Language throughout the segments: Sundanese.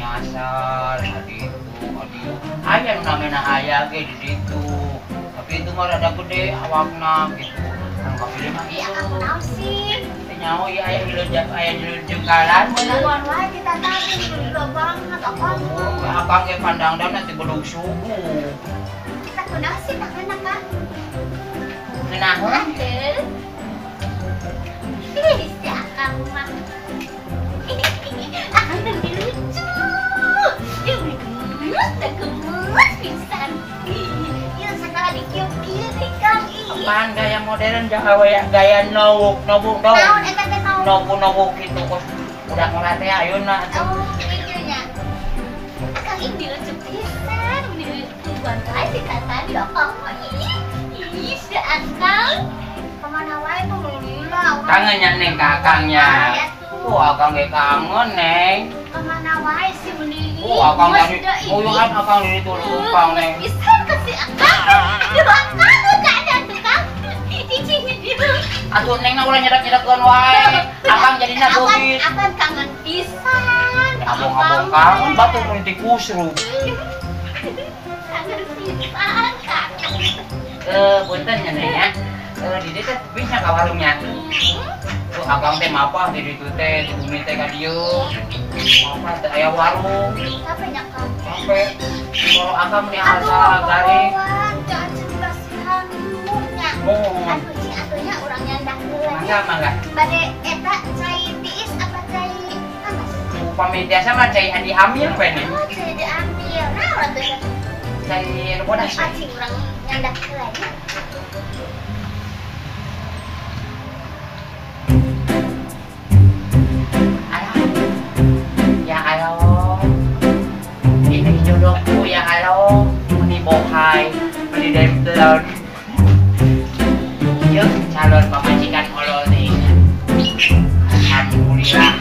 Nyasar di itu ka dieu. Aya nu namina aya ge di ditu. Tapi itu mah rada gede awakna gitu. Anu kapilih mah Iya, ieu. aku naon sih? Teu nyaho ieu aya hileun aya hileun jengkalan. Beneran wae kita tadi gila banget akang mah. Akang ge pandangdan nanti belum subuh. Kita kunaon sih tangan Kang? Ngeunahun? Aduh. Ih, si akang mah. Akang teh lucu. Ih, gemes teh gemes pisan. Ih, ieu sakala dikieu-kieu nih Kang. Ih. Apaan gaya modern jangan gaya gaya nowuk nowuk nowuk. Naon eta teh naon? Nowuk nowuk gitu kos udah ngora teh ayeuna atuh. Oh, gitu nya. Akang ini lucu pisan. Ini tungguan wae si tadi akang mah. Ih, ih, si akang. Kemana wae tuh lila. Kangen nya Neng ka akangnya. Ya tuh. Oh, akang ge kangen, Neng. Kemana wae sih meni? Oh, akang tadi. Oh, kan akang di ditu leumpang, Neng. Pisan ke si akang. Aduh, akang gak ada tuh Kang. Atuh Neng na ulah nyedak-nyedakeun wae. Akang jadina geubit. Akang kangen pisan. Abong-abong kangen batur mun dikusruk. Kangen pisan, Kang. Punten nya Neng ya. Di dieu teh bisa ka warungnya. Tuh akang teh mapah di ditu teh, di bumi teh ka dieu. Mapah teh aya warung. Capek nya Kang. Sampai kalau akang meni asa garing. Jangan kasihan nya. Mohon. Atuh cing atunya urang nyandak heula. Mangga mangga. Bade eta cai tiis apa cai panas? Upami biasa mah cai adi amil we nih. Oh, cai diambil. Nah, urang teh Cai nu bodas we. cing urang nyandak heula nya. Alah. Ya Allah. Ini jodohku ya Allah. Meni bohai, meni dempel. Ieu calon pamajikan Allah nih. Alhamdulillah.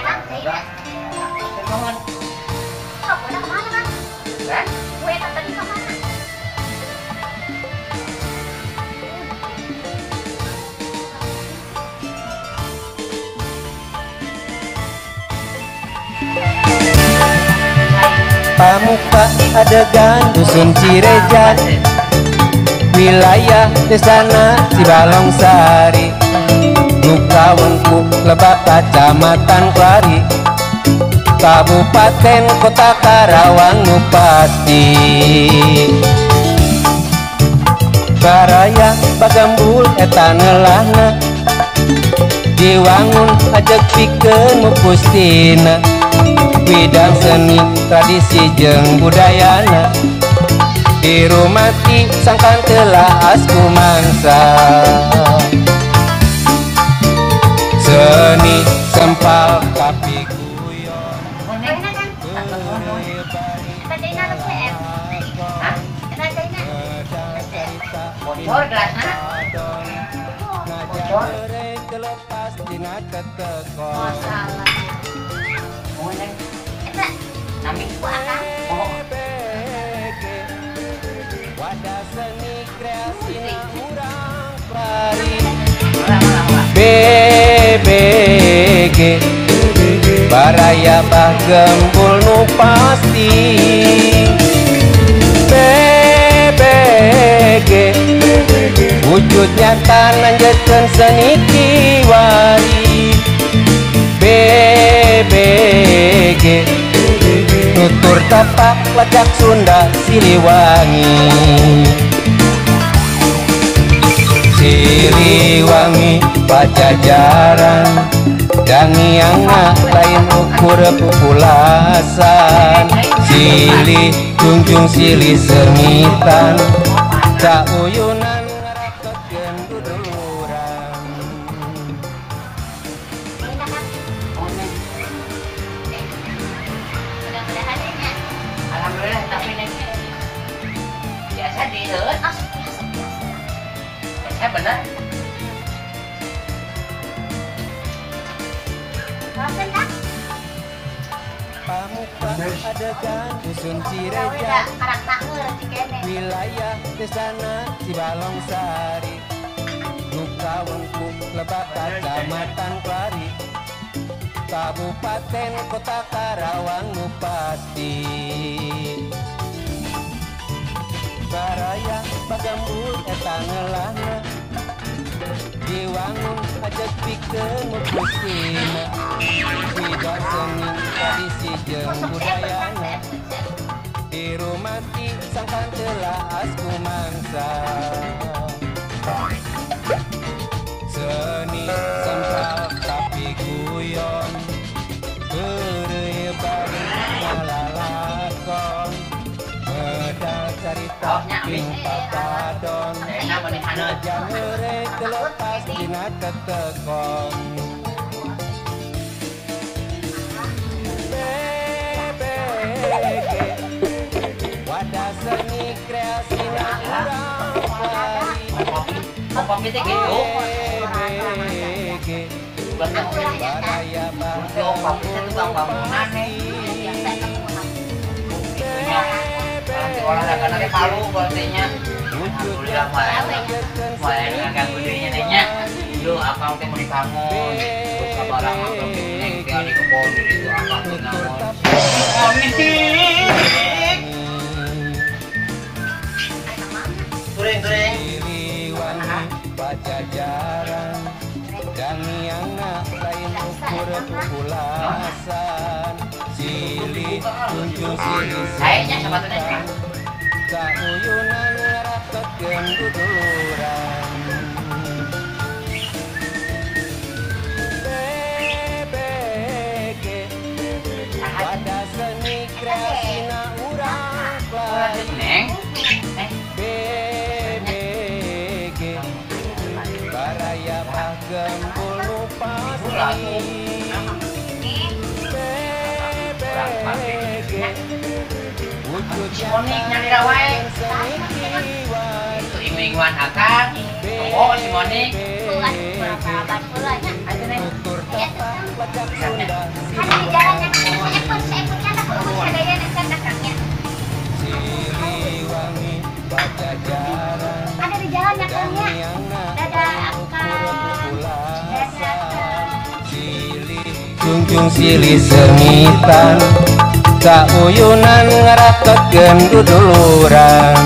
Kang, cai nya. Nuhun. Kok udah kemana, Kang? Hah? Kue tadi kemana? Pamuka adegan dusun Cirejan, wilayah desana Cibalongsari, Lukawengku Lebak Kacamatan Klari, Kabupaten Kota Karawang nu pasti. Baraya Bagambul eta nelahna, Diwangun ajeg pikeun mupustina bidang seni tradisi jeung budayana dirumati sangkan telaas kumangsa seni sempal kapi guyon. Bocor gelasna. Bocor. Oh, salah. Oh, Neng. Eta. Nami. Ku akang. Oh. Wadah seni kreasina urang klari. BBG baraya bah gembul nu pasti. BBG wujud nyata lanjutkan seni kiwari. BBG tutur tapak lacak Sunda Siliwangi. Siliwangi Pajajaran dangiangna lain ukur pupulasan. Silih junjung silih sengitan sauyunan ngarapetkeun duduluran. Mudah-mudahan ya. Alhamdulillah tapi Neng biasa di heuh. Biasa bener. Pamuka adegan dusun Cireja wilayah desana Cibalong Sari Luka Wengku Lebak Kecamatan Klari Kabupaten Kota Karawang nu pasti baraya bagembul eta ngelahna diwangun ajeg pikeun mupustina bidang seni tradisi jeung budayana dirumati sangkan telaas kumangsa seni sempal tapi guyon heureuy bari ngalalakon medal carita ping papadon najan heureuy telepas dina tetekon. BBG wadah seni kreasina urang klari. Kopi teh gitu. BBG baraya kopi teh tukang bangunan nih. Olahraga nanti palu berartinya. Alhamdulillah mulai ngaganggu dirinya nenya. Yo akang teh mau dibangun. Terus kabarang akang teh neng teh di kebon di situ akang teh naon. Turing turing. Siliwangi Pajajaran dangiangna lain ukur pupulasan. Silih junjung silih kayaknya sepatunya sauyunan ngarapetkeun duduluran. BBG wadah seni kreasina urang klari. Neng BBG baraya bah gembul nu pasti. Si Monik nyalira wae. Itu ingu-inguan akang. Oh, si Monik. Ayo Neng. Kan di jalan saya pun ada di jalan ya Kangnya. Dadah akang. Dadah. Junjung silih sengitan sauyunan ngarapetkeun duduluran.